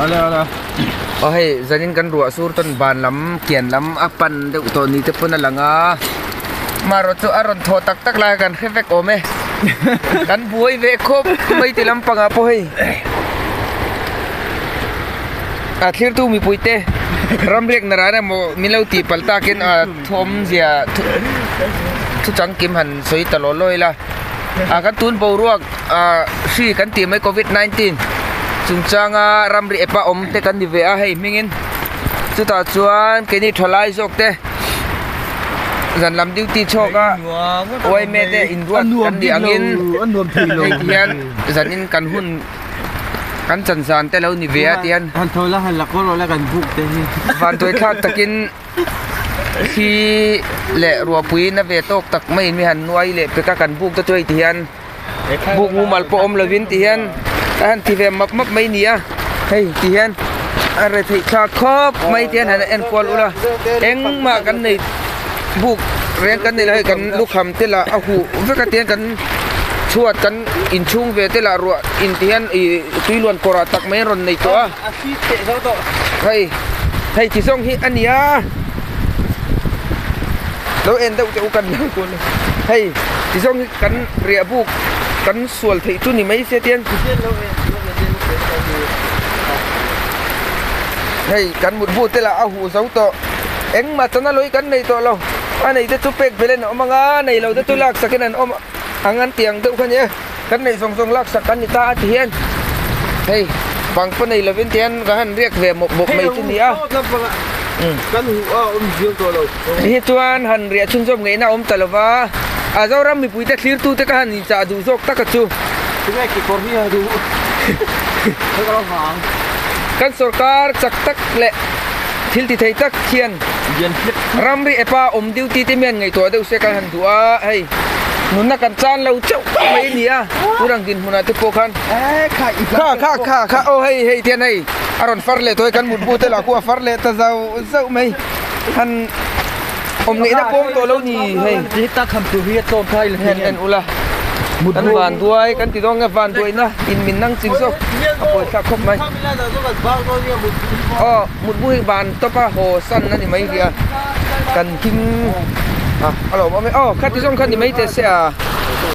Awle awle. Aw hei zanin kan ruah sur tawn van lam kian lam a pan deuh tawh ni te pawn a lang a marawh chu a rawn thawh tak tak lai kan hre vek awm e kan buai ve khawp mai ti lampangah pawh hei a thlirtu mipui te ramriak naran emaw min lo tih palh takin a thawmzia thu changkim han sawi ta law law ila a kan tun boruak ah hri kan tih mai covid 19 chungchanga ramri app a awm te kan ni ve a hei hmingin chutah chuan keini thalai zawk te zan lam duty chhuak a yma te inruat kan nih angin hei ti hian zanin kan hun kan chan zan te lo ni ve a ti hian han tho la han la kawr rawh la kan buk te hi vantuai thlak takin Thli leh ruahpui na ve tawk tak maiin mi han nuai leh pek a kan buk te chu hei ti hian buk mumal pawh awm lovin ti hian a han ti ve map map mai a ni a hei ti hian a re theih thlak khawp mai te hian han en kual ula engmah kan nei buk reng kan nei lo hei kan lukham te lah a huh vek a ti hian kan chhuat kan inchhung ve te lah ruah in ti hian ih tui luan kawrah tak mai an rawn nei tawh a. Hei hei chi zawng hi a nia lo en deuh teh u kan lo kun hei chi zawng hi kan riah buk kan sual theih chu ni mai se tian hei kan mut bu te lah a huh zo tawh engmah chana lawih kan nei tawh lo a nei te chu pek belh in a awm ang a nei lo te chu lak sak in an awm ang an tih ang deuh kha nia. Kan neih zawng zawng laksak kan ni ta a ti hian hei bang pawh nei lovin ti hian ka han riak ve mawp mawp mai chu ni a. Hi chuan han riah chhunzawm ngeihna a awm ta lova, a Zoram mipuite thlirtute ka han inchah duh zawk tak a chu. Kan sorkar chak tak leh thil ti thei tak hian ramri epa awm duty te mian ngaihtuah deuh se kan han duh a hei nunna kan chan lo chauh mai a ni a turang dinhmunah te pawh khan kha kha kha kha aw hei hei tian hei a rawn far leh tawh hei kan mutbu te lah khu a far leh ta zauh zauh mai han awm ngeihna pawm tawh lo ni hei en en ula kan van duai kan ti dawn nge van duaina in min nang ching zawk a pawi thlak khawp mai aw mutbu hi van tawp a haw san a ni mai ria kan him a a lo awm e aw khati zawng kha ni mai teh se a.